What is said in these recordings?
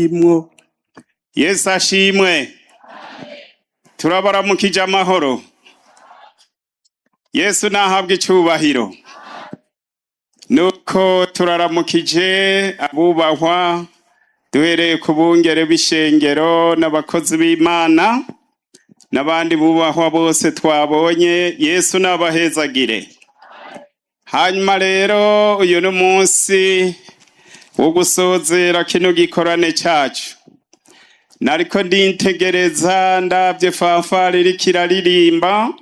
Ndimwo. Yesu ashimwe. Turabaramukije amahoro. Yesu nahabwa icubahiro. Nuko turaramukije abubahwa, duhereye ku bungere b'ishengero n'abakozi b'Imana n'abandi bubahwa bose twabonye. Yesu n'abahezagire. Hanyuma rero uyu ni umunsi wo gusozera kino gikorane cacu. Nariko nditegereza, ndavye fanfare iriko iraririmba,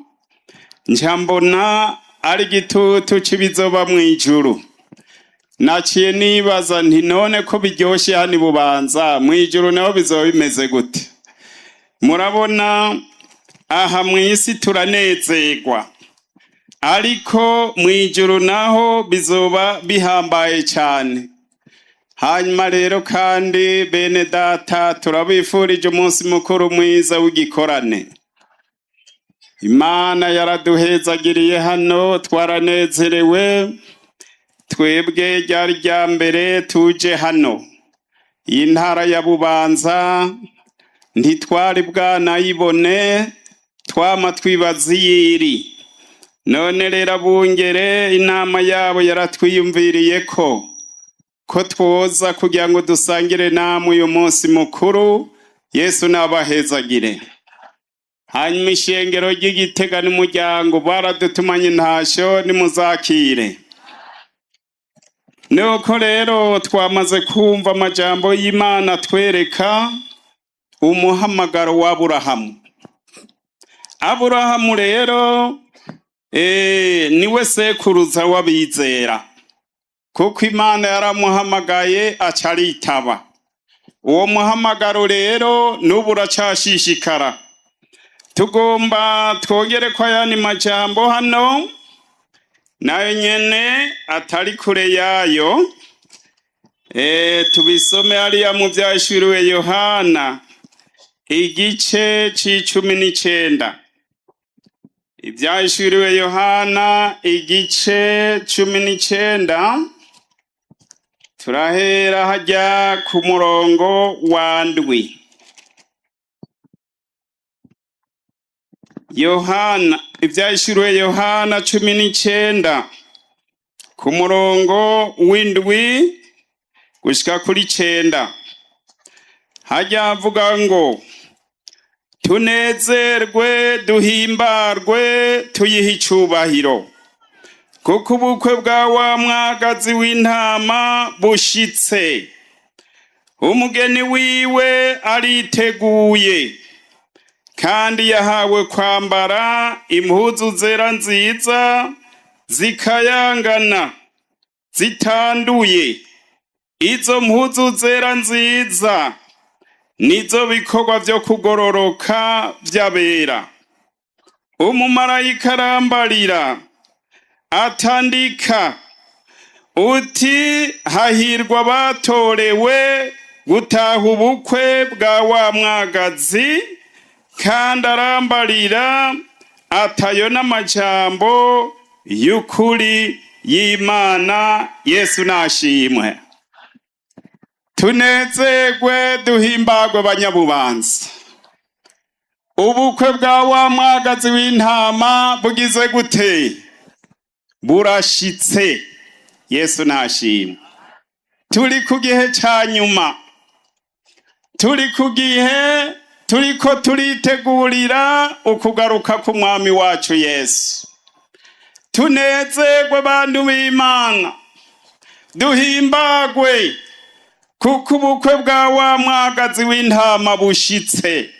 nca mbona ari igitutu c'ibizoba mw'ijuru. Naciye nibaza nti: "None ko biryoshe hano i Bubanza, mw'ijuru naho bizoba bimeze gute?" Murabona aha mw'isi turanezerwa, ariko mw'ijuru naho bizoba bihambaye cane. Hanyuma rero kandi, bene data, turabifurije umunsi mukuru mwiza w'igikorane. Imana yaraduhezagiriye hano, twaranezerewe. Twebwe ryari rya mbere tuje hano. Iyi ntara ya Bubanza ntitwari bwanayibone, twama twibaza iyiri. None rero abungere, inama yabo yaratwiyumviriye ko twoza kugira ngo dusangire namwe uyu munsi mukuru. Yesu n'abahezagire. Hanyuma ishengero ry'Igitega n'umuryango baradutumanye intasho, nimuzakire. Nuko rero twamaze kumva amajambo y'Imana twereka umuhamagaro w'Aburahamu. Aburahamu rero niwe sekuruza w'abizera, kuko Imana yaramuhamagaye aca aritaba. Uwo muhamagaro rero n'ubu uracashishikara. Tugomba twongere ko ayandi majambo hano nayo nyene atari kure yayo. Tubisome hariya mu Vyahishuriwe Yohana, igice c'19. Ivyahishuriwe Yohana, igice 19, turahera hajya ku murongo wa 7. Yohana, Ivyahishuriwe Yohana 19, ku murongo w'7 gushika kuri 9. Hajya havuga ngo: "Tunezerwe, duhimbarwe, tuyihe icubahiro, kuko ubukwe bwa wa mwagazi w'intama bushitse, umugeni wiwe ariteguye, kandi yahawe kwambara impuzu zera nziza zikayangana zitanduye. Izo mpuzu zera nziza nizo bikorwa vyo kugororoka vy'abera. Umumarayika arambarira atandika uti: 'Hahirwa batorewe gutaha ubukwe bwa wa mwagazi.' Kandi arambarira atayo n'amajambo y'ukuri y'Imana." Yesu nashimwe. Tunezerwe, duhimbagwe, banyabubanza. Ubukwe bwa wa mwagazi w'intama bugize gute? Burashitse. Yesu nashimwe. Turi ku gihe ca nyuma, turi ku gihe turiko turitegurira ukugaruka k'umwami wacu Yesu. Tunezerwe, bantu b'Imana, duhimbagwe, kuko ubukwe bwa wa mwagazi w'intama bushitse.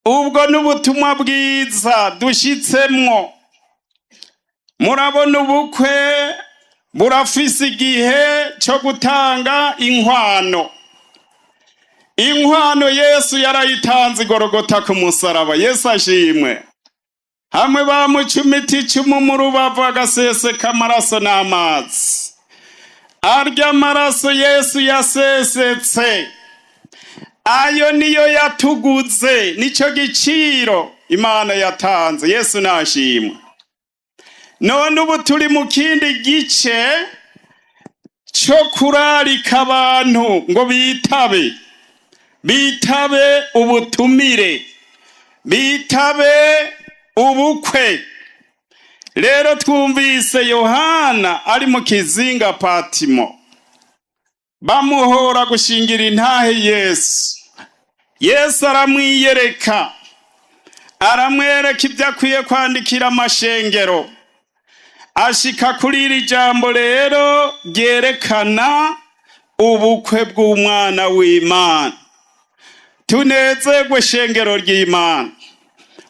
Ubwo n'ubutumwa bwiza dushitsemwo. Murabona, ubukwe burafise igihe co gutanga inkwano. Inkwano Yesu yarayitanze igorogota ku musaraba. Yesu ashimwe. Hamwe bamucumita icumu mu rubavu, agaseseka amaraso n'amazi. Arya amaraso Yesu yasesetse, ayo niyo yatuguze, nico giciro Imana yatanze. Yesu nashimwe. None ubu turi mu kindi gice. Cyo kurarika abantu ngo bitabe, bitabe ubutumire, bitabe ubukwe. Rero twumvise Yohana ari mu kizinga Patimo, bamuhora gushingira intahe Yesu. Yesu aramwiyereka, aramwereka ibyo akwiye kwandikira amashengero. Ashika kuri iri jambo rero ryerekana ubukwe bw'umwana w'Imana. Tunezerwe, shengero ry'Imana.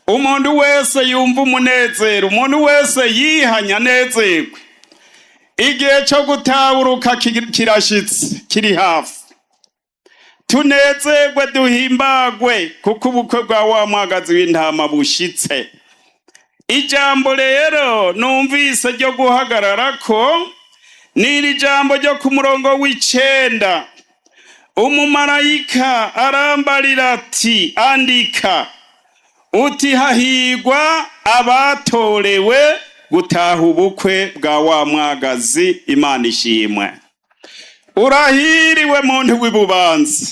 Umuntu wese yumva umunezero, umuntu wese yihanya anezerwe. Igihe cyo gutahuruka kirashitse, kiri hafi. Tunezerwe, duhimbagwe, kuko ubukwe bwa wa mwagazi w'intama bushitse. Ijambo rero numvise ryo guhagarara ko ni iri jambo ryo ku murongo w'9. Umumarayika arambarira ati: "Andika uti: hahigwa abatorewe gutaha ubukwe bwa wa mwagazi." Imana ishimwe. Urahiriwe muntu w'ibubanza,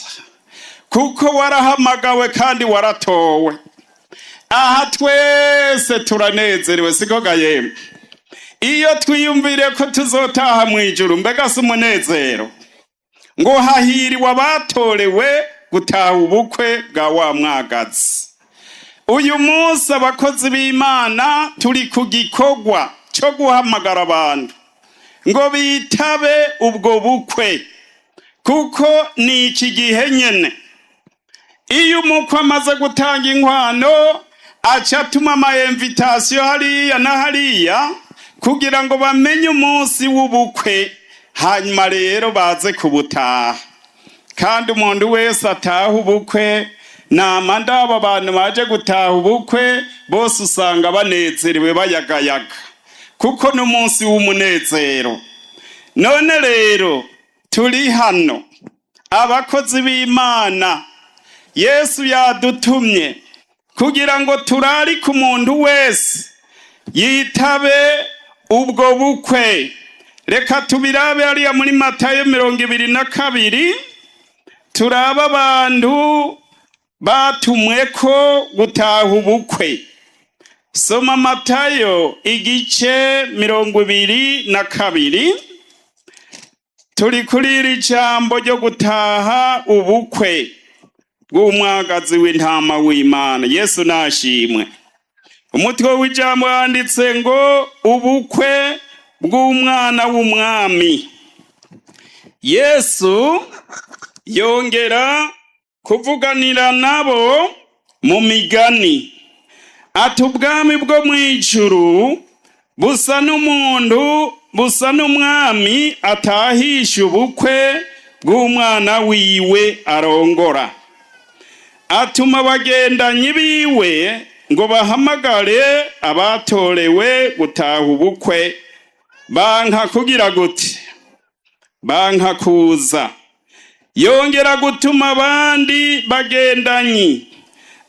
kuko warahamagawe kandi waratowe. Aha twese turanezerewe, siko gayemwe? Iyo twiyumvire ko tuzotaha mu ijuru, mbega si umunezero? Ngo hahiriwe abatorewe gutaha ubukwe bwa wa mwagazi. Uyu munsi abakozi b'Imana turi ku gikorwa cyo guhamagara abantu ngo bitabe ubwo bukwe, kuko ni iki gihe nyene. Iyo umukwe amaze gutanga inkwano, aca atuma ama invitation hariya na hariya kugira ngo bamenye umunsi w'ubukwe, hanyuma rero baze kubutaha. Kandi umuntu wese ataha ubukwe, nama ndaba abantu baje gutaha ubukwe bose usanga banezerewe, bayagayaga, kuko n'umunsi w'umunezero. None rero turi hano abakozi b'Imana, Yesu yadutumye kugira ngo turarike umuntu wese yitabe ubwo bukwe. Reka tubirabe hariya muri Matayo 22, turabe abantu batumwe ko gutaha ubukwe. Soma Matayo igice 22. Turi kuri iri jambo ryo gutaha ubukwe bw'umwagazi w'intama w'Imana. Yesu nashimwe. Umutwe w'ijambo wanditse ngo: "Ubukwe bw'umwana w'umwami." Yesu yongera kuvuganira nabo mu migani, ati: "Ubwami bwo mu ijuru busa n'umuntu, busa n'umwami atahisha ubukwe bw'umwana wiwe arongora. Atuma abagendanyi biwe ngo bahamagare abatorewe gutaha ubukwe, banka kugira gute? Banka kuza. Yongera gutuma abandi bagendanyi,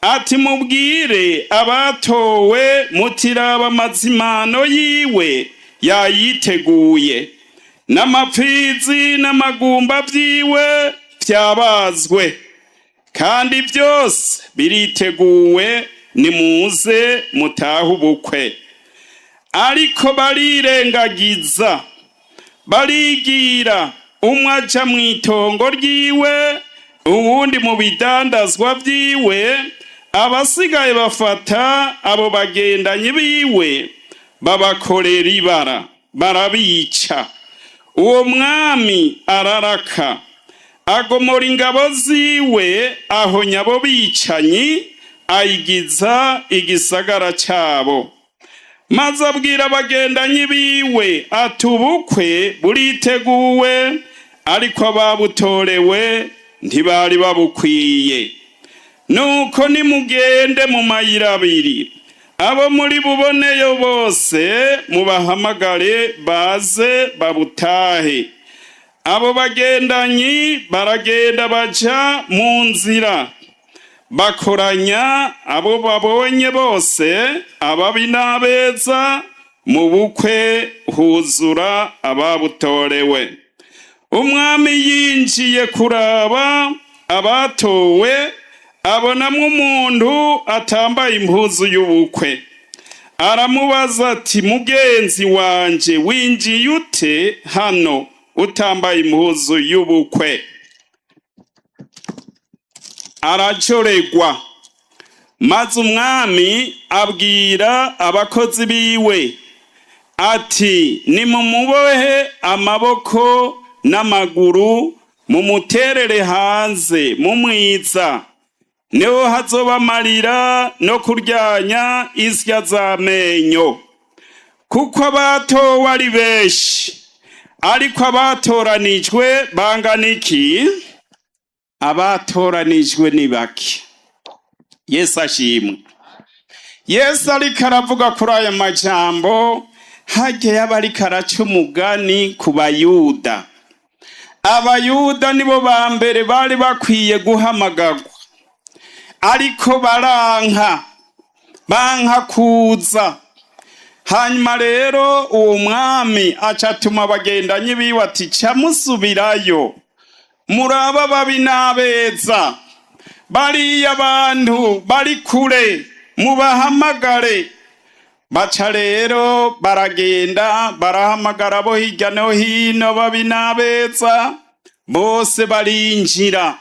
ati: 'Mubwire abatowe mutiraba amazimano yiwe yayiteguye, n'amapfizi n'amagumba vyiwe vyabazwe, kandi byose biriteguwe, nimuze mutahe ubukwe.' Ariko barirengagiza, barigira, umwe aja mw'itongo ryiwe, uwundi mu bidandazwa vyiwe. Abasigaye bafata abo bagendanyi biwe, babakorera ibara, barabica. Uwo mwami araraka, agomora ingabo ziwe, ahonya abo bicanyi, ayigiza igisagara cabo. Maze abwira abagendanyi biwe ati: 'Ubukwe buriteguwe, ariko ababutorewe ntibari babukwiye. Nuko nimugende mu mayira abiri, abo muri buboneyo bose mubahamagare baze babutahe.' Abo bagendanyi baragenda, baja mu nzira, bakoranya abo babonye bose, ababi n'abeza, mu bukwe huzura ababutorewe." Umwami yinjiye kuraba abatowe, abonamwo umuntu atambaye impuzu y'ubukwe. Aramubaza ati: "Mugenzi wanje, winjiye ute hano utambaye impuzu y'ubukwe?" Aracoregwa. Maze umwami abwira abakozi biwe ati: "Nimumubohe amaboko n'amaguru, mumuterere hanze mumwiza, niho hazoba amarira no kuryanya isya z'amenyo, kuko abatowe ari benshi, ariko abatoranijwe bangana iki? Abatoranijwe ni bake." Yesu ashimwe. Yesu ariko aravuga kuri aya majambo, harya yaba ariko araca umugani ku Bayuda. Abayuda nibo ba mbere bari bakwiye guhamagarwa, ariko baranka, banka kuza. Hanyuma rero uwo mwami aca atuma abagendanyi biwe ati: "Ca musubirayo, muraba babi n'abeza, bariya bantu bari kure mubahamagare." Baca rero baragenda, barahamagara bo hirya no hino, babi n'abeza bose barinjira.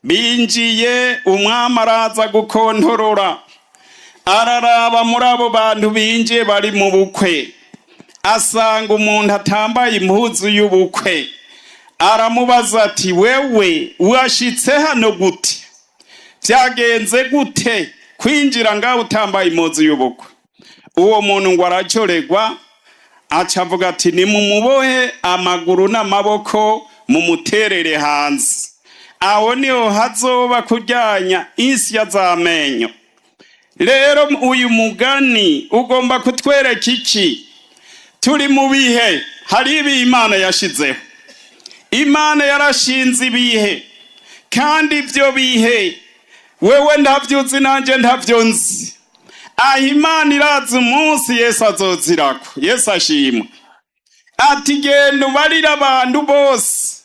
Binjiye, umwami araza gukontorora, araraba muri abo bantu binjiye bari mu bukwe, asanga umuntu atambaye impuzu y'ubukwe. Aramubaza ati: "Wewe washitse hano gute? Vyagenze gute kwinjira ngaho utambaye impuzu y'ubukwe?" Uwo muntu ngo aracoregwa, aca avuga ati: "Nimumubohe amaguru n'amaboko, mumuterere hanze, aho niho hazoba kuryanya insya z'amenyo." Rero uyu mugani ugomba kutwereka iki? Turi mu bihe, hari ibi Imana yashizeho. Imana yarashinze ibihe, kandi ibyo bihe wewe ntavyo uzi, nanjye ntavyo nzi. Aho Imana irazi umunsi Yesu azozirako. Yesu ashimwe. Ati: "Genda ubarire abantu bose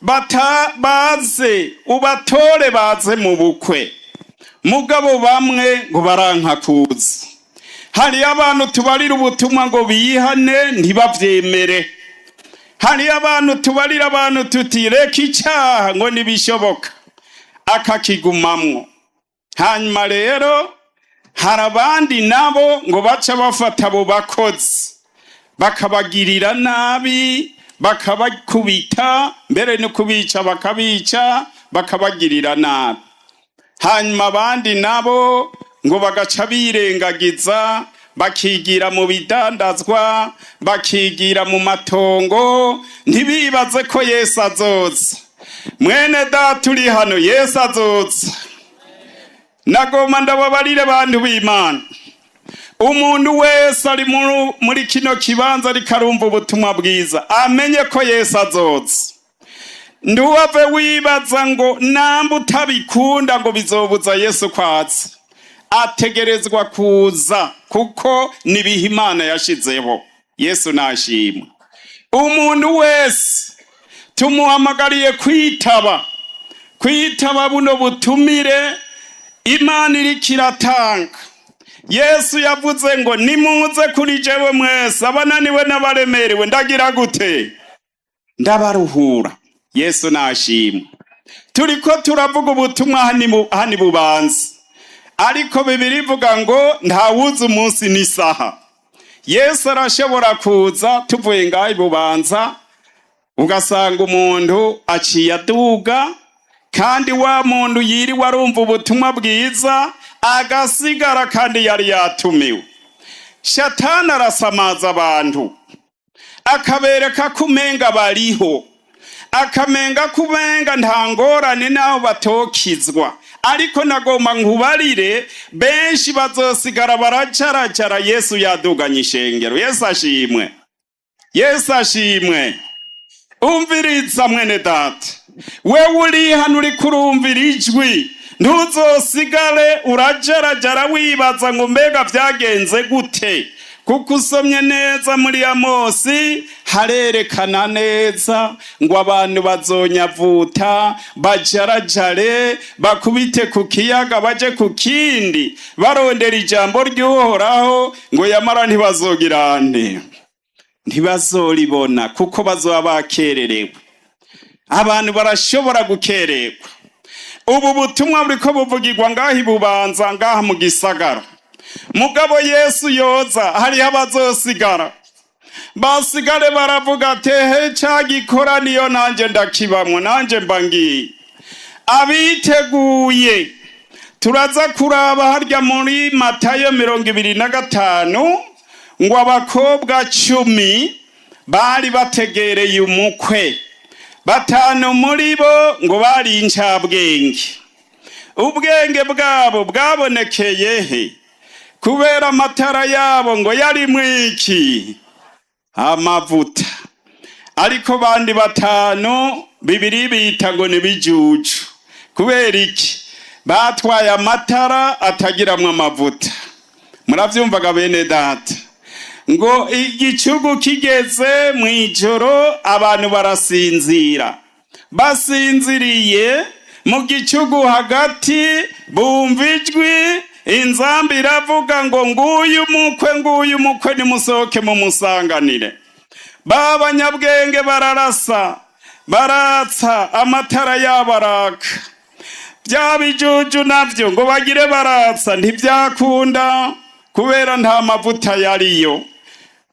bata baze, ubatore baze mu bukwe." Mugabo bamwe ngo baranka kuza. Hariyo abantu tubarira ubutumwa ngo bihane, ntibavyemere. Hariyo abantu tubarira abantu tuti: "Reka icyaha", ngo ntibishoboka, akakigumamwo. Hanyuma rero hari abandi nabo ngo baca bafata abo bakozi, bakabagirira nabi, bakabakubita, mbere no kubica bakabica, bakabagirira nabi. Hanyuma abandi nabo ngo bagaca birengagiza, bakigira mu bidandazwa, bakigira mu matongo, ntibibaze ko Yesu azoza. Mwene Data uri hano, Yesu azoza. Nagomba ndababarire, bantu b'Imana, umuntu wese ari muri kino kibanza ariko arumva ubutumwa bwiza, amenye ko Yesu azoza. Ntiwave wibaza ngo namba utabikunda ngo bizobuza Yesu kwaza. Ategerezwa kuza, kuko nibiha Imana yashizeho. Yesu nashimwe. Umuntu wese tumuhamagariye kwitaba buno butumire Imana iriko iratanga. Yesu yavuze ngo: "Nimuze kuri jewe mwese abananiwe n'abaremerewe, ndagira gute? Ndabaruhura." Yesu nashimwe. Turiko turavuga ubutumwa hano Bubanza, ariko Bibiri ivuga ngo ntawuzi umunsi n'isaha. Yesu arashobora kuza tuvuye ngaho i Bubanza, ugasanga umuntu aciye aduga, kandi wa muntu yiriwe arumva ubutumwa bwiza agasigara kandi yari yatumiwe. Shatani arasamaza abantu, akabereka ko umenga bariho, akamenga ko umenga nta ngorane n'aho batokizwa. Ariko nagomba nkubarire, benshi bazosigara baracaracara Yesu yaduganye ishengero. Yesu ashimwe, Yesu ashimwe. Umviriza mwene Data, wewe uri hano uriko urumvira ijwi, ntuzosigare urajarajara wibaza ngo: "Mbega vyagenze gute?" Kuko usomye neza muri Amosi harerekana neza ngo abantu bazonyavuta, bajarajare, bakubite ku kiyaga baje ku kindi, barondera ijambo ry'Uhoraho, ngo yamara ntibazogirane, ntibazoribona, kuko bazoba bakererewe. Abantu barashobora gukererwa. Ubu butumwa buriko buvugirwa ngaha iBubanza, ngaha mu gisagara. Mugabo Yesu yoza, hariho abazosigara, basigare baravuga ati: "He, ca gikoraniyo nanje ndakibamwo, nanje mba ngiye." Abiteguye, turaza kuraba harya muri Matayo 25, ngo abakobwa 10 bari bategereye umukwe. Batanu muri bo ngo bari incabwenge. Ubwenge bwabo bwabonekeye he? Kubera amatara yabo ngo yari mwiki? Amavuta. Ariko bandi batanu bibiri bita ngo ni bijuju. Kubera iki? Batwaye amatara atagiramwo amavuta. Muravyumvaga, bene data? Ngo igicugu kigeze mw'ijoro, abantu barasinzira. Basinziriye mu gicugu hagati, bumva ijwi, inzamba iravuga ngo: "Nguyu umukwe, nguyu umukwe, nimusohoke mumusanganire." Ba banyabwenge bararasa, baratsa, amatara yabo araka. Bya bijuju navyo ngo bagire baratsa, ntibyakunda, kubera nta mavuta yariyo.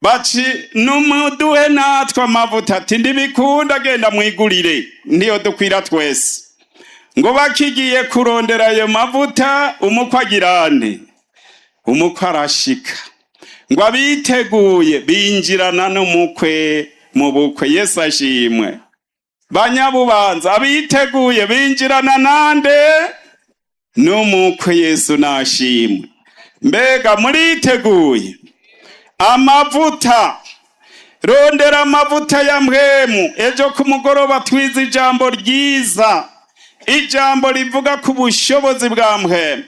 Baci: "Numuduhe natwe amavuta." Ati: "Ndibikunda, genda mwigurire, niyo dukwira twese." Ngo bakigiye kurondera ayo mavuta, umukwe agirane, umukwe arashika. Ngo abiteguye binjirana n'umukwe mu bukwe. Yesu ashimwe. Banyabubanza, abiteguye binjirana nande? N'umukwe. Yesu nashimwe. Mbega muriteguye? Amavuta, rondera amavuta ya mpwemu. Ejo ku mugoroba twize ijambo ryiza, ijambo rivuga ku bushobozi bwa mpwemu.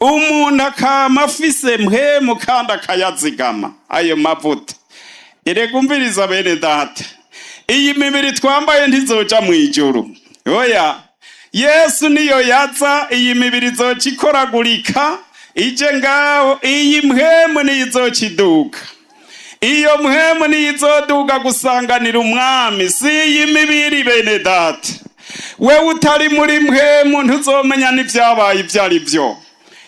Umuntu akama afise mpwemu kandi akayazigama ayo mavuta. Erega umviriza, bene data, iyi mibiri twambaye ntizoja mu ijuru, oya. Yesu niyo yaza, iyi mibiri izoca ikoragurika ije ngaho. Iyi mpwemu niyo izoca iduga. Iyo mpwemu niyo izoduga gusanganira umwami, si iyi mibiri. Bene data, wewe utari muri mpwemu ntuzomenya n'ivyabaye ibyo ari byo.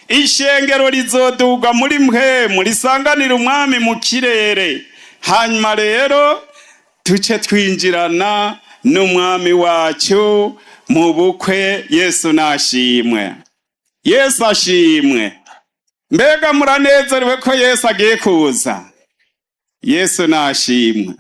Ishengero rizoduga muri mpwemu, risanganira umwami mu kirere. Hanyuma rero tuce twinjirana n'umwami wacu mu bukwe. Yesu nashimwe, Yesu ashimwe. Mbega muranezerewe ko Yesu agiye kuza? Yesu nashimwe.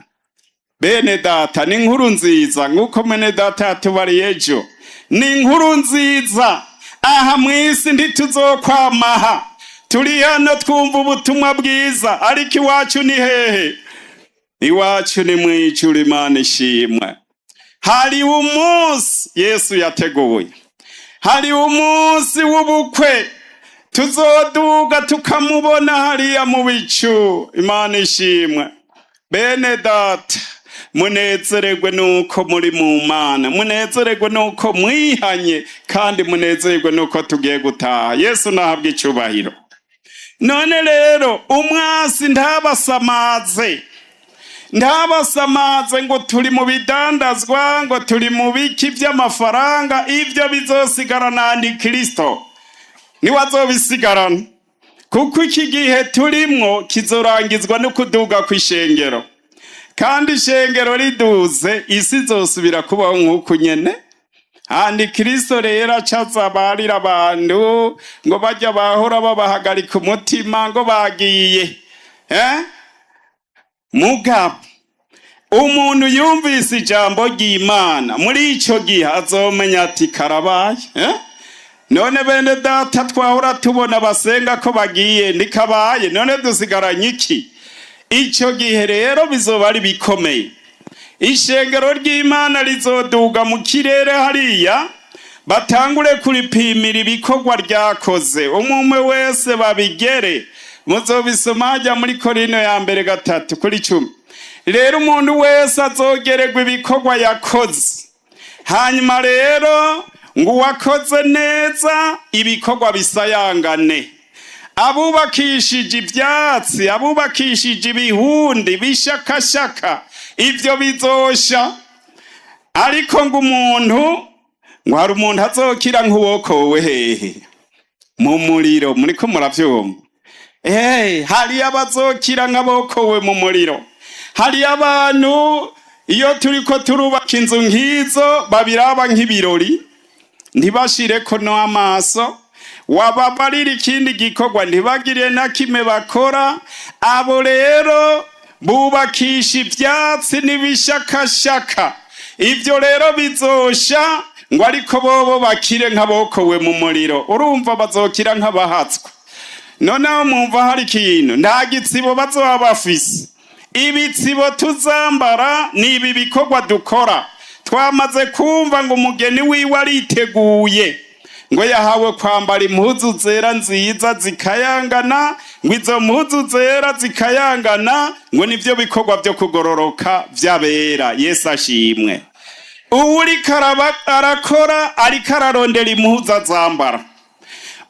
Bene data, ni inkuru nziza, nk'uko mwene data yatubariye ejo. Ni inkuru nziza. Aha mu isi ntituzokwamaha. Turi hano twumva ubutumwa bwiza, ariko iwacu ni hehe? Iwacu ni mu ijuru. Imana ishimwe. Hari umunsi Yesu yateguye, hari umunsi w'ubukwe, tuzoduga tukamubona hariya mu bicu. Imana ishimwe. Bene data, munezererwe nuko muri mu Mana, munezererwe nuko mwihanye, kandi munezerwe nuko tugiye gutaha. Yesu nahabwa icubahiro. None rero umwasi ntabasamaze, ntabasamaze ngo turi mu bidandazwa, ngo turi mu biki by'amafaranga. Ibyo bizosigarana ni Kristo, niwe azobisigarana, kuko iki gihe turimwo kizorangizwa no kuduga kw'ishengero. Kandi ishengero riduze, isi izosubira kubaho nk'uku nyene. Handi Kristo rero acaza abarira abantu ngo bajya bahora babahagarika umutima ngo bagiye, eh? Mugabo umuntu yumvise ijambo ry'Imana muri ico gihe azomenya ati: "Karabaye, eh?" None bene data, twahora tubona basenga ko bagiye, ndikabaye, none dusigaranye iki? Ico gihe rero bizoba ari bikomeye. Ishengero ry'Imana rizoduga mu kirere hariya, batangure kuripimira ibikorwa ryakoze, umwe wese babigere. Muzobisoma hajya muri Korino ya mbere 3:10. Rero umuntu wese azogererwa ibikorwa yakoze. Hanyuma rero ngo uwakoze neza ibikorwa bisayangane. Abubakishije ivyatsi, abubakishije ibihundi bishakashaka, ivyo bizosha. Ariko ngo umuntu, ngo hari umuntu azokira nk'uwokowe hehe? Mu muriro. Muriko muravyumva? Hari abazokira nk'abokowe mu muriro. Hari abantu iyo turiko turubaka inzu nk'izo babiraba nk'ibirori, ntibashireko no amaso, wababarira ikindi gikorwa ntibagire na kimwe bakora. Abo rero bubakisha ivyatsi n'ibishakashaka, ivyo rero bizosha, ngo ariko bobo bakire nk'abokowe mu muriro. Urumva bazokira nk'abahatswe. Noneho mwumva hari ikintu, nta gitsibo bazoba bafise. Ibitsibo tuzambara ni ibi bikorwa dukora. Twamaze kumva ngo umugeni wiwe ariteguye, ngo yahawe kwambara impuzu zera nziza zikayangana. Ngo izo mpuzu zera zikayangana ngo nivyo bikorwa vyo kugororoka vy'abera. Yesu ashimwe. Uwuriko arakora ariko ararondera impuzu azambara.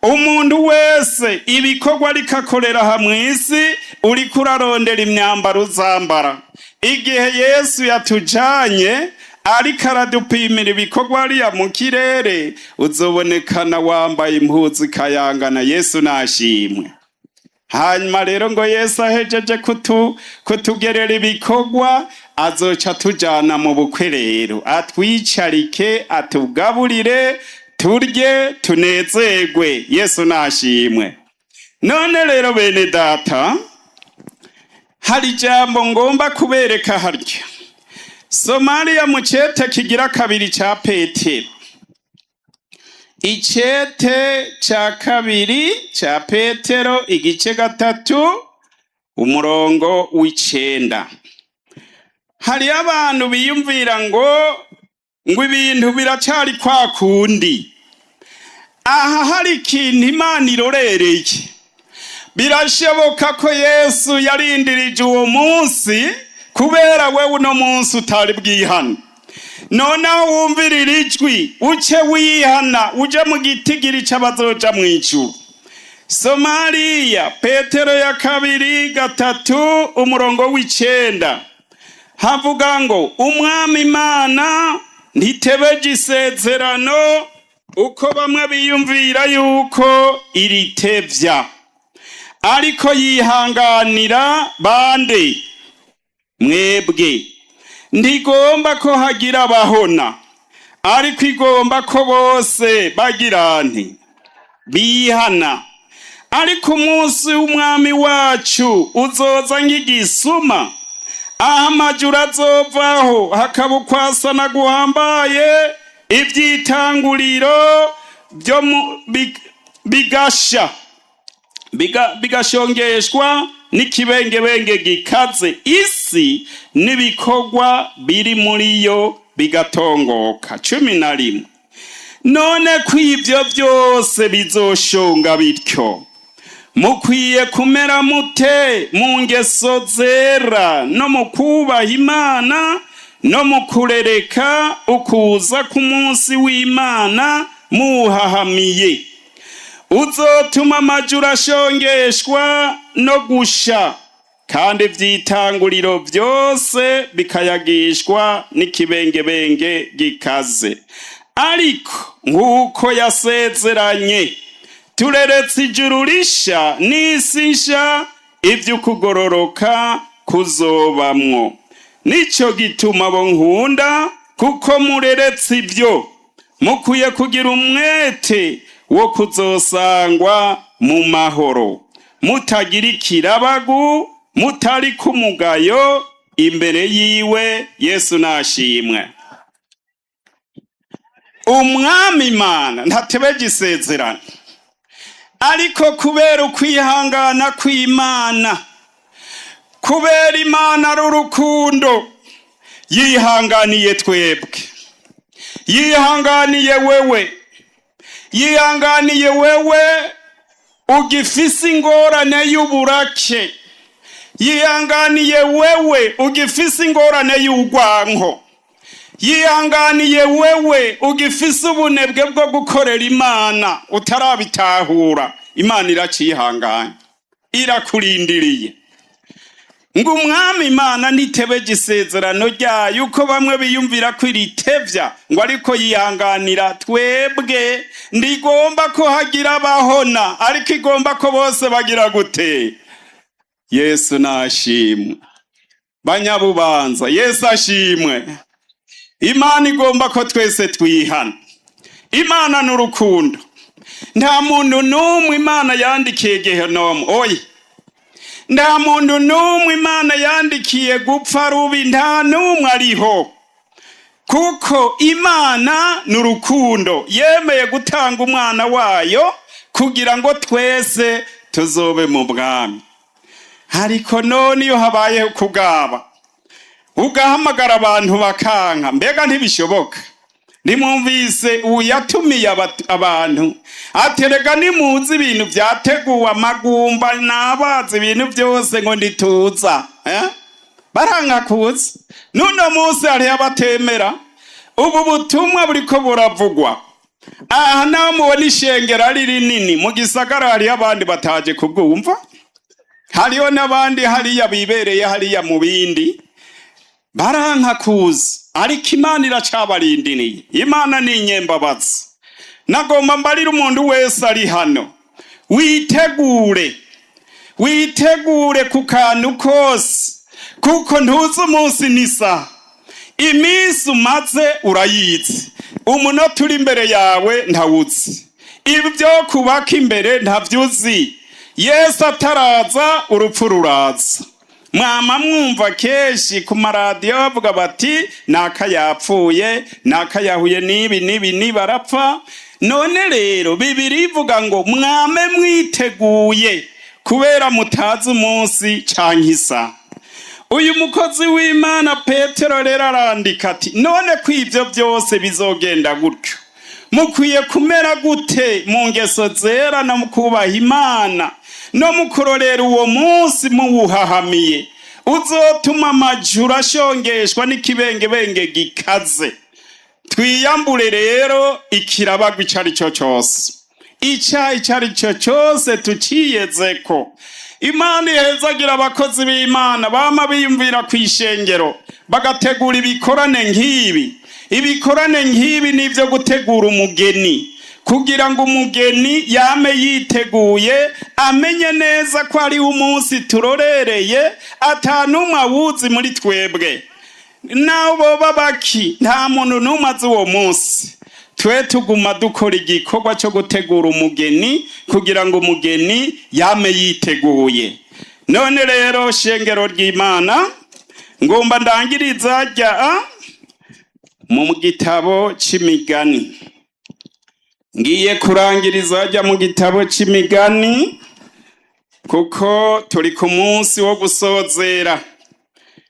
Umuntu wese ibikorwa ariko akorera aha mw'isi, uriko urarondera imyambaro uzambara. Igihe Yesu yatujanye ariko aradupimira ibikorwa ariya mu kirere, uzobonekana wambaye impuzu ikayangana. Yesu nashimwe. Hanyuma rero ngo Yesu ahejeje kutugerera ibikorwa, azoca tujana mu bukwe rero, atwicarike, atugaburire, turye, tunezerwe. Yesu nashimwe. None rero bene data, hari ijambo ngomba kubereka harya. Somaliya mu cete kigira kabiri ca Petero, icete ca kabiri ca Petero, igice 3, umurongo w'9. Hariyo abantu biyumvira ngo ibintu biracari kwa kundi. Aha hari ikintu Imana irorereye. Birashoboka ko Yesu yarindirije uwo munsi kubera wewe uno munsi utari bwihana. Noneho wumvirira ijwi, uce wihana, uje mu gitigiri c'abazoja mw'ijuru. Somaliya Petero ya kabiri 3, umurongo w'9, havuga ngo Umwami Imana ntitebeje isezerano uko bamwe biyumvira yuko iritevya, ariko yihanganira bande? Mwebwe. Ntigomba ko hagira abahona, ariko igomba ko bose bagira nti? Bihana. Ariko umunsi w'Umwami wacu uzoza nk'igisuma, aho amajuru azovaho hakaba ukwasana guhambaye, ivyitanguriro byo bigasha, bigashongeshwa n'ikibengebenge gikaze, isi n'ibikorwa biri muri yo bigatongoka. 11. None ko ivyo byose bizoshonga bityo, mukwiye kumera mute mu ngeso zera no mu kubaha Imana no mu kurereka ukuza k'umunsi w'Imana muhahamiye, uzotuma amajuru ashongeshwa no gusha, kandi ivyitanguriro vyose bikayagishwa n'ikibengebenge gikaze? Ariko nk'uko yasezeranye, tureretse ijuru risha n'isi nsha, ivy'ukugororoka kuzobamwo. Nico gituma abo nkunda, kuko mureretse ibyo, mukwiye kugira umwete wo kuzosangwa mu mahoro, mutagira ikirabagu, mutari kumugayo imbere yiwe. Yesu nashimwe. Umwami Imana ntatebeje isezerano, ariko kubera ukwihangana kw'Imana, kubera Imana ari urukundo, yihanganiye twebwe, yihanganiye wewe, yihanganiye wewe. ugifise ingorane y'uburake, yihanganiye wewe ugifise ingorane y'urwanko, yihanganiye wewe ugifise ubunebwe bwo gukorera Imana utarabitahura. Imana iracihanganye, irakurindiriye. Ngo Umwami Imana ntitebeje isezerano ryayo, uko bamwe biyumvira ko iritevya, ngo ariko yihanganira twebwe. Ndigomba ko hagira abahona, ariko igomba ko bose bagira gute? Yesu nashimwe. Banyabubanza, Yesu ashimwe. Imana igomba ko twese twihana. Imana ni urukundo. Nta muntu n'umwe Imana yandikiye gehenomu, oya. Nta muntu n'umwe Imana yandikiye gupfa rubi, nta n'umwe ariho, kuko Imana ni urukundo. Yemeye gutanga umwana wayo kugira ngo twese tuzobe mu bwami. Ariko none iyo habayeho kugaba, ugahamagara abantu bakanka, mbega ntibishoboka? Nimwumvise uyatumiye abantu, aterega nimuzi ibintu vyateguwe, amagumba n'abazi ibintu byose, ngo ndituza, eh? Baranka kuza. N'uno munsi hariho abatemera ubu butumwa buriko buravugwa aha. Naho mubona ishengero ari rinini mu gisagara, hariho abandi bataje kubwumva, hariho n'abandi hariya bibereye hariya mu bindi, baranka kuza. Ariko Imana iracabarindiriye. Imana ni inyembabazi. Nagomba mbarira umuntu wese ari hano: witegure, witegure ku kantu kose, kuko ntuzi umunsi n'isaha. Iminsi umaze urayizi, umunota uri imbere yawe ntawuzi, ibyo kubaka imbere ntavyuzi. Yesu ataraza, urupfu ruraza. Mwama mwumva kenshi ku maradiyo bavuga bati: "Naka yapfuye, naka yahuye n'ibi n'ibi niba arapfa." None rero Bibiri ivuga ngo mwame mwiteguye, kubera mutazi umunsi canke isaha. Uyu mukozi w'Imana Petero rero arandika ati: "None ko ivyo byose bizogenda gutyo, mukwiye kumera gute mu ngeso zera no mu kubaha Imana no mu kurorera uwo munsi muwuhahamiye, uzotuma amajuru ashongeshwa n'ikibengebenge gikaze?" Twiyambure rero ikirabagwa ico ari cyo cyose, icyaha icyo ari cyo cyose tuciyezeko. Imana ihezagira abakozi b'Imana bama biyumvira ku ishengero, bagategura ibikorane nk'ibi. Ibikorane nk'ibi ni ibyo gutegura umugeni, kugira ngo umugeni yame yiteguye, amenye neza ko ari umunsi turorereye, atanumwe awuzi muri twebwe. Naho boba baki, nta muntu n'umwe azi uwo munsi. Twe tuguma dukora igikorwa cyo gutegura umugeni, kugira ngo umugeni yame yiteguye. None rero, shengero ry'Imana, ngomba ndangiriza rya mu gitabo c'Imigani. Ngiye kurangiriza jya mu gitabo c'Imigani, kuko turi ku munsi wo gusozera.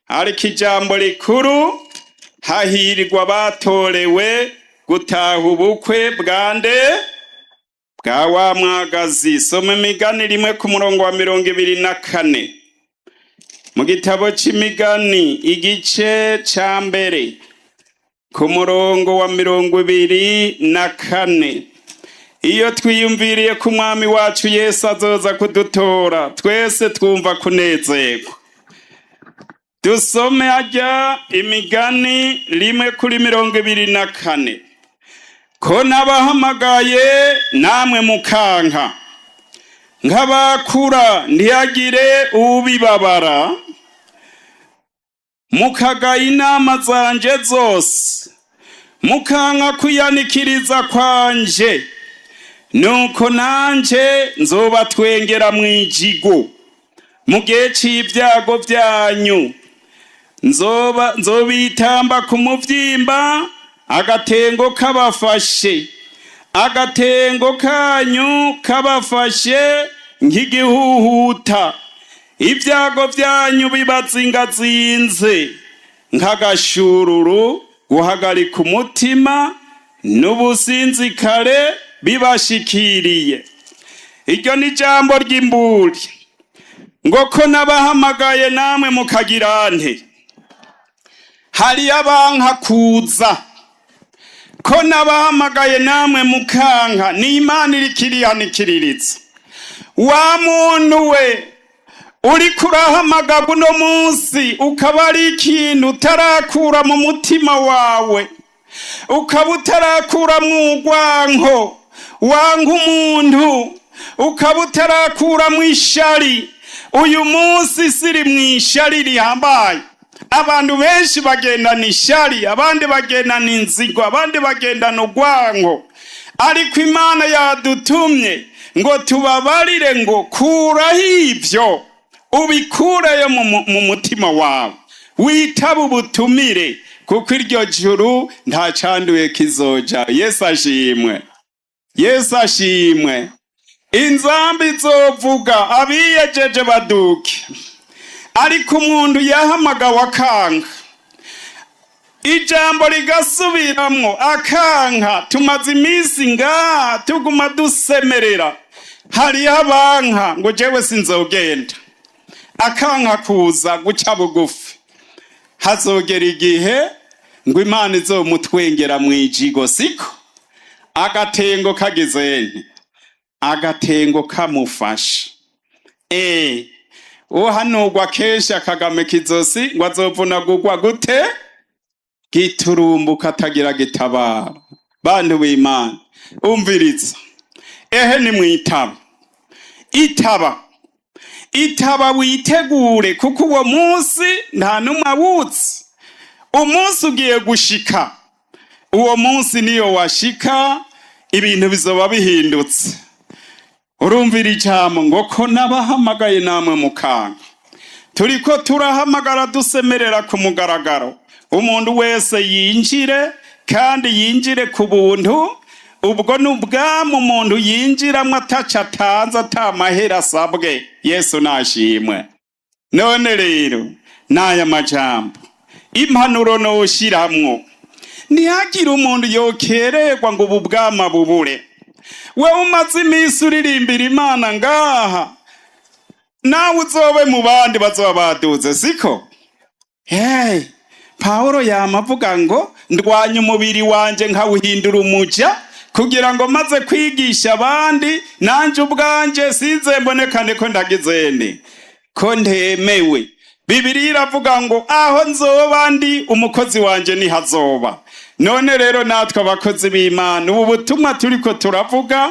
Ariko ijambo rikuru: hahirwa batorewe gutaha ubukwe bwande? Bwa wa mwagazi. Soma Imigani 1 ku murongo wa 24. Mu gitabo c'Imigani, igice ca 1 ku murongo wa 24. Iyo twiyumviriye ko Umwami wacu Yesu azoza kudutora, twese twumva kunezerwa. Dusome ajya Imigani 1 kuri 24: "Ko nabahamagaye namwe mukanka, nk'abakura ntihagire ubibabara, mukagaya inama zanje zose, mukanka kwiyanikiriza kwanje, nuko nanje nzobatwengera mw'ijigo mu gihe c'ibyago byanyu, nzoba nzobitamba ku muvyimba agatengo kabafashe, agatengo kanyu kabafashe nk'igihuhuta, ibyago byanyu bibazingazinze nk'agashururu, guhagarika umutima n'ubusinzikare bibashikiriye." Iryo ni ijambo ry'imburi ngo ko nabahamagaye namwe mukagira nte? Hariyo abanka kuza. Ko nabahamagaye namwe mukanka, ni Imana iriko irihanikiririza. Wa muntu we uriko urahamagara uno munsi, ukaba ari ikintu utarakura mu mutima wawe, ukaba utarakuramwo urwanko wanka umuntu, ukaba utarakuramwo ishari. Uyu munsi siri mu ishari rihambaye. Abantu benshi bagendana ishari, abandi bagendana inzigo, abandi bagendana urwango. Ariko Imana yadutumye ngo tubabarire ngo kuraho ivyo, ubikureyo mu mutima wawe, witaba ubutumire, kuko iryo juru nta canduye kizoja. Yesu ashimwe, Yesu ashimwe. Inzamba izovuga, abiyejeje baduke. Ariko umuntu yahamagawe akanga, ijambo rigasubiramwo akanka. Tumaze iminsi ngaha tuguma dusemerera. Hariho abanka ngo jewe sinzogenda, akanka kuza guca bugufi. Hazogera igihe ngo Imana izomutwengera mw'ijigo, siko agatengo kagizene, agatengo kamufasha. Uhanurwa kenshi akagamika izosi ngo azovunagurwa gute? Giturumbuka, atagira gitabara. Bantu b'Imana, umviriza, ehe nimwitaba, itaba, itaba, witegure, kuko uwo munsi nta n'umwe awuzi. Umunsi ugiye gushika, uwo munsi niyo washika ibintu bizoba bihindutse. Urumvira ijambo ngo ko nabahamagaye namwe mukanga. Turiko turahamagara, dusemerera ku mugaragaro, umuntu wese yinjire, kandi yinjire ku buntu. Ubwo ni ubwami umuntu yinjiramwo ataco atanze, ata mahera asabwe. Yesu nashimwe. None rero n'aya majambo, impanuro noshiramwo: ntihagire umuntu yokererwa ngo ubu bwama bubure. Wewe umaze iminsi uririmbira Imana ngaha, nawe uzobe mu bandi bazoba baduze, siko? Hey, Pawulo yama avuga ngo ndwanya umubiri wanje nkawuhindura umuja, kugira ngo maze kwigisha abandi, nanje ubwanje sinze mbonekane ko ndagizene, ko ntemewe. Bibiliya iravuga ngo aho nzoba ndi, umukozi wanje nihazoba. None rero natwe abakozi b'Imana, ubu butumwa turiko turavuga,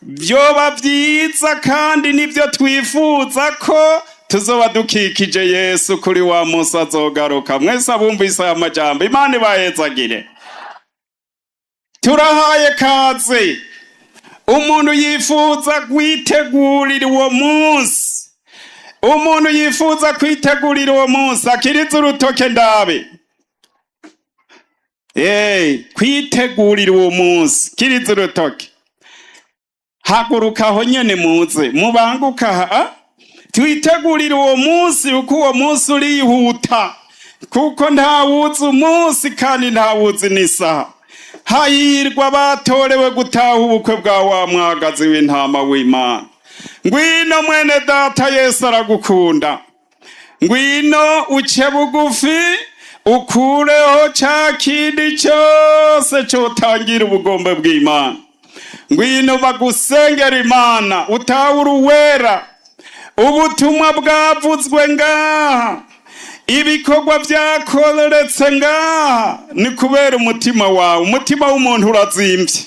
vyoba vyiza kandi nivyo twifuza ko tuzoba dukikije Yesu kuri wa munsi azogaruka. Mwese abumvise aya majambo, Imana ibahezagire. Turahaye kaze umuntu yifuza kwitegurira uwo munsi. Umuntu yifuza kwitegurira uwo munsi akiriza urutoke ndabe. Hey, kwitegurira uwo munsi, kiriza urutoke. Haguruka aho nyene, muze mubanguka ha twitegurire uwo munsi, kuko uwo munsi urihuta, kuko ntawuzi umunsi kandi ntawuzi n'isaha. Hahirwa batorewe gutaha ubukwe bwa wa mwagazi w'intama w'Imana. Ngwino mwene data, Yesu aragukunda. Ngwino uce bugufi, ukureho ca kindi cyose cotangira ubugombe bw'Imana. Ngwino bagusengera Imana, utahura uwera. Ubutumwa bwavuzwe ngaha, ibikorwa byakoretse ngaha, ni kubera umutima wawe. Umutima w'umuntu urazimbye,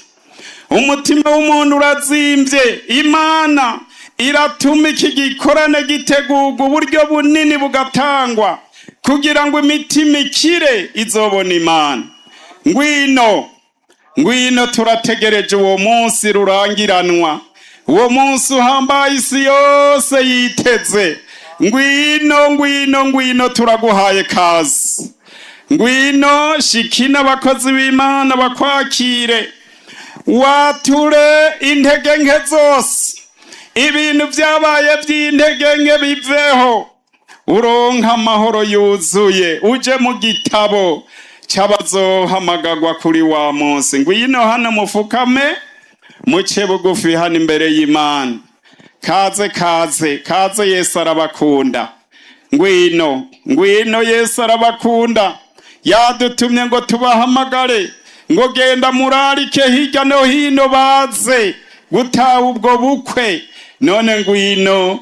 umutima w'umuntu urazimbye. Imana iratuma iki gikorane gitegurwa, uburyo bunini bugatangwa kugira ngo imitima ikire, izobona Imana. Ngwino, ngwino, turategereje uwo munsi rurangiranwa, uwo munsi uhambaye isi yose yiteze. Ngwino, ngwino, ngwino, turaguhaye kazi. Ngwino shikina, abakozi b'Imana bakwakire, wature intege nke zose, ibintu byabaye by'intege nke biveho, uronka amahoro yuzuye, uje mu gitabo cy'abazohamagagwa kuri wa munsi. Ngwino hano, mufukame, muce bugufi hano imbere y'Imana. Kaze, kaze, kaze, Yesu arabakunda. Ngwino, ngwino, Yesu arabakunda. Yadutumye ngo tubahamagare, ngo genda murarike hirya no hino baze gutaha ubwo bukwe. None ngwino,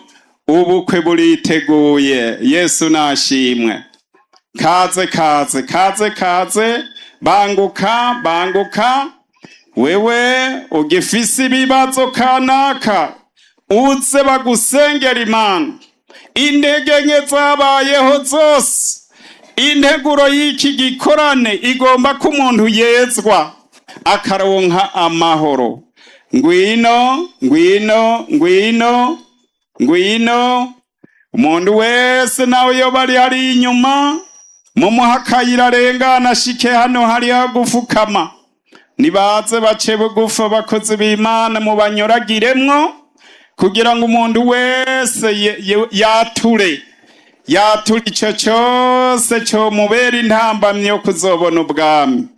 ubukwe buriteguye. Yesu nashimwe. Kaze, kaze, kaze, kaze, banguka, banguka. Wewe ugifise ibibazo kanaka, uze bagusengera Imana. Intege nke zabayeho zose, integuro y'iki gikorane igomba ko umuntu yezwa akaronka amahoro. Ngwino, ngwino, ngwino, ngwino. Umuntu wese nawe yoba ari hari inyuma, mumuha akayira arengana ashike hano. Hariho gufukama, nibaze bace bugufi. Abakozi b'Imana mubanyuragiremwo kugira ngo umuntu wese yature, yature ico cose comubera intambamyi yo kuzobona ubwami.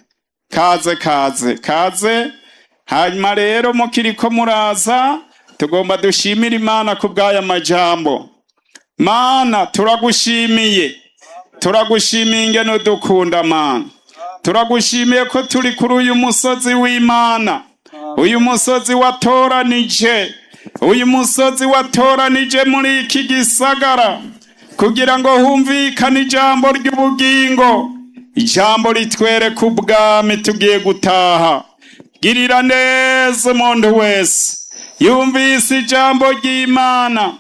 Kaze, kaze, kaze. Hanyuma rero mukiriko muraza, tugomba dushimire Imana ku bw'aya majambo. Mana, turagushimiye, turagushimiye ingene udukunda. Mana, turagushimiye ko turi kuri uyu musozi w'Imana, uyu musozi watoranije, uyu musozi watoranije muri iki gisagara kugira ngo humvikane ijambo ry'ubugingo, ijambo ritwereka ubwami tugiye gutaha. Girira neza umuntu wese yumvise ijambo ry'Imana.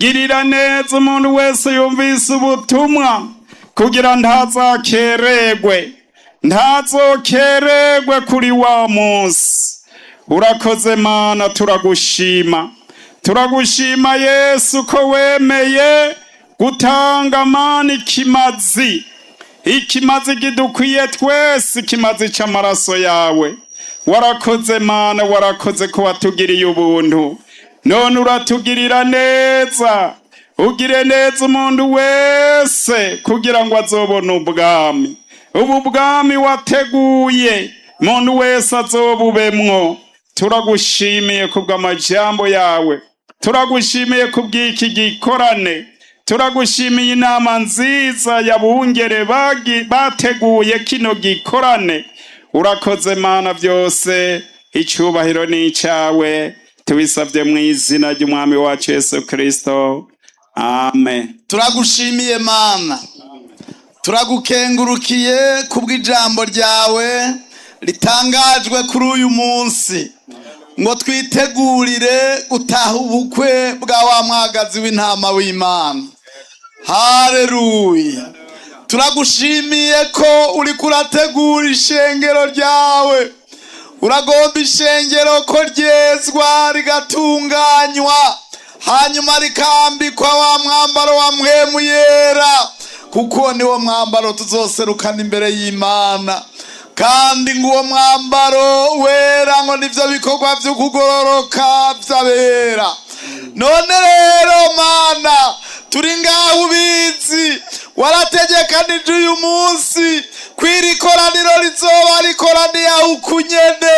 Girira neza umuntu wese yumvise ubutumwa kugira ntazakeregwe, ntazokeregwe kuri wa munsi. Urakoze Mana, turagushima, turagushima Yesu ko wemeye gutanga, Mana, ikimazi, ikimazi gidukwiye twese, ikimazi c'amaraso yawe. Warakoze Mana, warakoze ko watugiriye ubuntu, none uratugirira neza. Ugire neza umuntu wese kugira ngo azobone ubwami, ubu bwami wateguye, umuntu wese azobubemwo. Turagushimiye kubw'amajambo yawe, turagushimiye kubw'iki gikorane, turagushimiye inama nziza y'abungere bateguye kino gikorane. Urakoze Mana, byose icyubahiro ni icyawe. Tubisabye mu izina ry'Umwami wacu Yesu Kristo, amen. Turagushimiye Mana, turagukengurukiye kubw'ijambo ryawe ritangajwe kuri uyu munsi ngo twitegurire gutaha ubukwe bwa wa mwagazi w'intama w'Imana. Haleluya! Turagushimiye ko uri kurategura ishengero ryawe. Uragomba ishengero ko ryezwa, rigatunganywa, hanyuma rikambikwa wa mwambaro wa Mpwemu Yera, kuko niwo mwambaro tuzoserukana imbere y'Imana. Kandi ngo uwo mwambaro wera ngo nivyo bikorwa vy'ukugororoka vy'abera. None rero Mana, turi ngaho ubizi, warategekanije uyu munsi kw'iri koraniro rizoba rikoraniye aho ukunyene.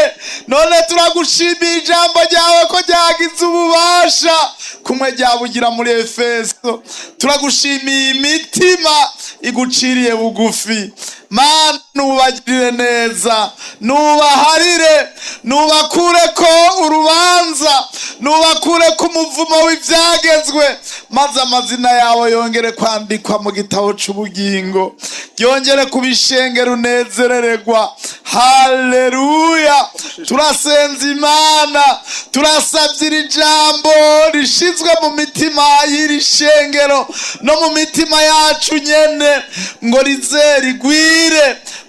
None turagushimiye ijambo ryawe ko ryagize ububasha kumwe ryabugira muri Efeso. Turagushimiye imitima iguciriye bugufi. Mana, nubagirire neza, nubaharire, nubakure ko urubanza, nubakure ko umuvumo w'ibyagezwe, maze amazina yawe yongere kwandikwa mu gitabo c'ubugingo, yongere kubishengera unezerererwa. Haleluya! Turasenza Imana, turasabye iri jambo rishizwe mu mitima y'iri shengero no mu mitima yacu nyene ngo rize rigwire,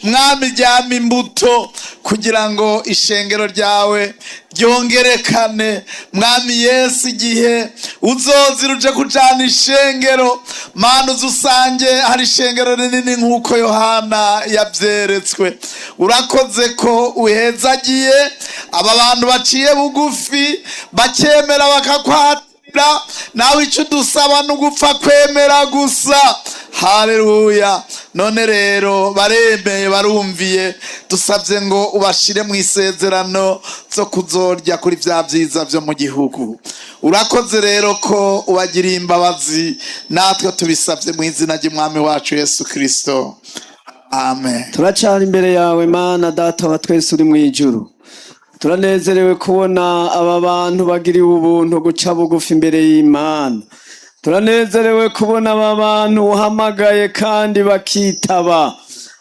Mwami, ryama imbuto kugira ngo ishengero ryawe ryongerekane. Mwami Yesu, igihe uzozira uje kujana ishengero, Mana, uze usange hari ishengero rinini nk'uko Yohana yavyeretswe. Urakoze ko uhezagiye aba bantu baciye bugufi, bakemera bakakwatira. Nawe icyo udusaba ni ugupfa kwemera gusa. Haleluya! None rero baremeye, barumviye. Dusabye ngo ubashire mu isezerano zo kuzorya kuri vya byiza vyo mu gihugu. Urakoze rero ko ubagiriye imbabazi, natwe tubisabye mu izina ry'Umwami wacu Yesu Kirisito, amen. Turacyari imbere yawe, Mana Data wa twese uri mu ijuru. Turanezerewe kubona aba bantu bagiriwe ubuntu guca bugufi imbere y'Imana. Turanezerewe kubona aba bantu uhamagaye kandi bakitaba,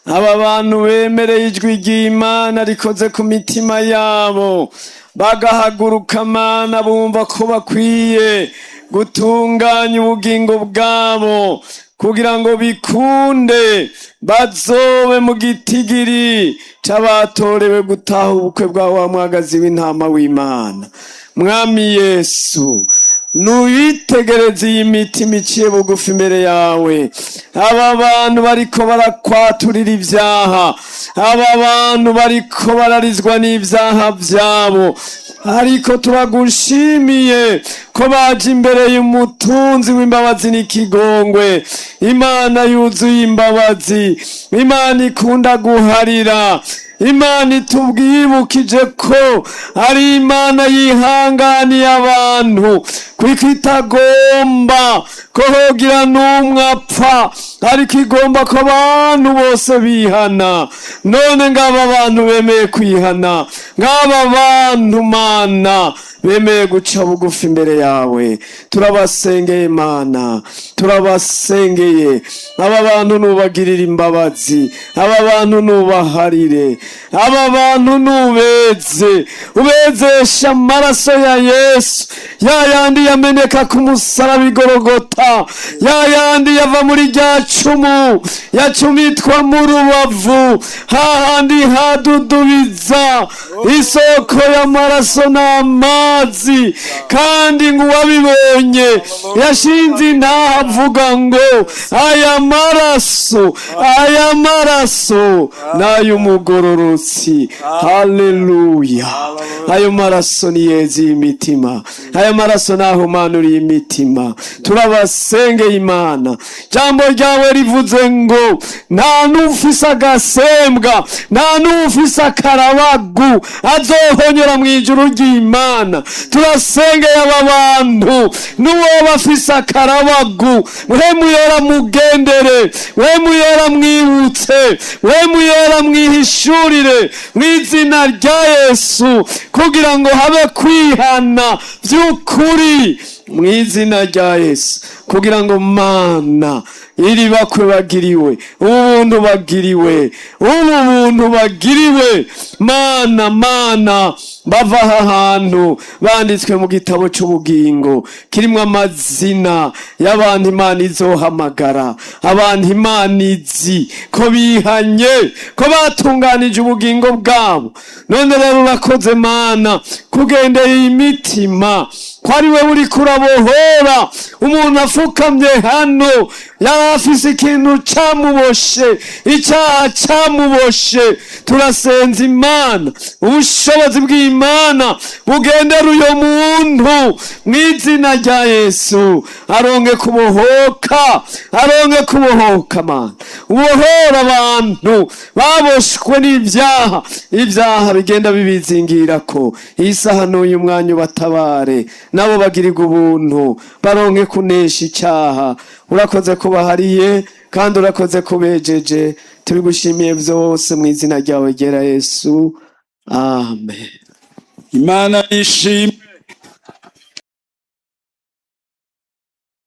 aba bantu bemereye ijwi ry'Imana rikoze ku mitima yabo, bagahaguruka, Mana, bumva ko bakwiye gutunganya ubugingo bwabo kugira ngo bikunde bazobe mu gitigiri c'abatorewe gutaha ubukwe bwa wa mwagazi w'intama w'Imana. Mwami Yesu, nuyitegereze iyi mitima iciye bugufi imbere yawe, aba bantu bariko barakwaturira ibyaha, aba bantu bariko bararizwa n'ibyaha byabo, ariko turagushimiye ko baje imbere y'umutunzi w'imbabazi n'ikigongwe, Imana yuzuye imbabazi, Imana ikunda guharira, Imana itubwibukije ko ari Imana yihanganiye abantu, kuko itagomba ko hogira n'umwe apfa, ariko igomba ko abantu bose bihana. None ngaba abantu bemeye kwihana, ngaba bantu, Mana, bemeye guca bugufi imbere yawe, turabasengeye, Mana, turabasengeye. Aba bantu nubagirira imbabazi, aba bantu nubaharire, aba bantu nubeze, ubezesha amaraso ya Yesu, ya yandi yameneka ku musaraba igorogota, ya yandi yava muri rya cumu yacumitwa mu rubavu, hahandi hadudubiza isoko y'amaraso n'amazi, kandi ngo uwabibonye yashinze intaha avuga ngo: "Aya maraso, aya maraso n'ay'umugororotsi." Haleluya! Ayo maraso ni yeza imitima, aya maraso nahumanuriye imitima. Turabasengeye, Imana. Jambo ryawe rivuze ngo nta n'ufise agasembwa, nta n'ufise akarabagu azohonyora mu ijuru ry'Imana. Turasengeye aba bantu, n'uwo bafise akarabagu, we muyera mugendere, we muyera mwibutse, we muyera mwihishurire mu izina rya Yesu, kugira ngo habe kwihana by'ukuri mu izina rya Yesu, kugira ngo, Mana, iri bakwe bagiriwe ubuntu, bagiriwe ubu buntu, bagiriwe, Mana, Mana, bava aha hantu banditswe mu gitabo cy'ubugingo kirimo amazina y'abantu Imana izohamagara, abantu Imana izi ko bihanye, ko batunganije ubugingo bwabo. None rero urakoze, Mana, kugendeye imitima, ko ari we uri kurabohora. Umuntu afukamye hano yari afise ikintu camuboshe, icyaha camuboshe. Turasenza Imana, ubushobozi bw'Imana bugendera uyo muntu mu izina rya Yesu, aronge kubohoka, aronge kubohoka. Mana, ubohora abantu baboshwe n'ibyaha, ibyaha bigenda bibizingirako isaha n'uyu mwanya, ubatabare nabo bagirirwa ubuntu, baronke kunesha icyaha. Urakoze ko bahariye kandi urakoze ko bejeje. Tubigushimiye byose mu izina ryawe ryera Yesu, amen. Imana yishimye.